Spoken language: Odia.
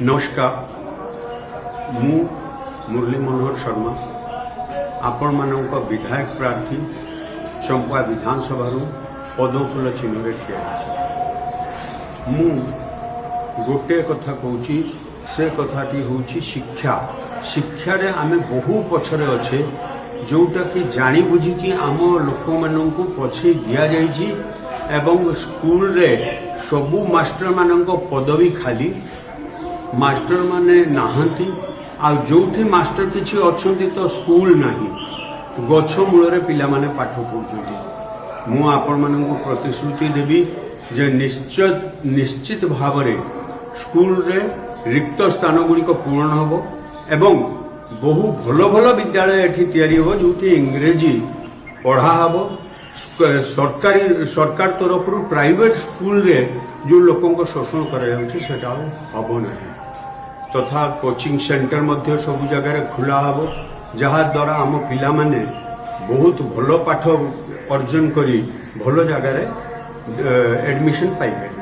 ନମସ୍କାର, ମୁଁ ମୁରଲୀ ମନୋହର ଶର୍ମା, ଆପଣମାନଙ୍କ ବିଧାୟକ ପ୍ରାର୍ଥୀ, ଚମ୍ପୁଆ ବିଧାନସଭାରୁ ପଦ୍ମଫୁଲ ଚିହ୍ନରେ ଠିଆ ହେଇଛି। ମୁଁ ଗୋଟିଏ କଥା କହୁଛି, ସେ କଥାଟି ହେଉଛି ଶିକ୍ଷା। ଶିକ୍ଷାରେ ଆମେ ବହୁ ପଛରେ ଅଛେ, ଯେଉଁଟାକି ଜାଣି ବୁଝିକି ଆମ ଲୋକମାନଙ୍କୁ ପଛେଇ ଦିଆଯାଇଛି ଏବଂ ସ୍କୁଲରେ ସବୁ ମାଷ୍ଟରମାନଙ୍କ ପଦବୀ ଖାଲି, ମାଷ୍ଟରମାନେ ନାହାନ୍ତି। ଆଉ ଯେଉଁଠି ମାଷ୍ଟର କିଛି ଅଛନ୍ତି ତ ସ୍କୁଲ ନାହିଁ, ଗଛ ମୂଳରେ ପିଲାମାନେ ପାଠ ପଢ଼ୁଛନ୍ତି। ମୁଁ ଆପଣମାନଙ୍କୁ ପ୍ରତିଶ୍ରୁତି ଦେବି ଯେ ନିଶ୍ଚିତ ଭାବରେ ସ୍କୁଲରେ ରିକ୍ତ ସ୍ଥାନ ଗୁଡ଼ିକ ପୂରଣ ହେବ ଏବଂ ବହୁ ଭଲ ଭଲ ବିଦ୍ୟାଳୟ ଏଠି ତିଆରି ହେବ, ଯେଉଁଠି ଇଂରେଜୀ ପଢ଼ା ହେବ। ସରକାର ତରଫରୁ ପ୍ରାଇଭେଟ ସ୍କୁଲରେ ଯେଉଁ ଲୋକଙ୍କ ଶୋଷଣ କରାଯାଉଛି, ସେଟା ଆଉ ହେବ ନାହିଁ। ତଥା କୋଚିଂ ସେଣ୍ଟର ମଧ୍ୟ ସବୁ ଜାଗାରେ ଖୋଲା ହେବ, ଯାହାଦ୍ୱାରା ଆମ ପିଲାମାନେ ବହୁତ ଭଲ ପାଠ ଅର୍ଜନ କରି ଭଲ ଜାଗାରେ ଆଡମିସନ ପାଇପାରିବେ।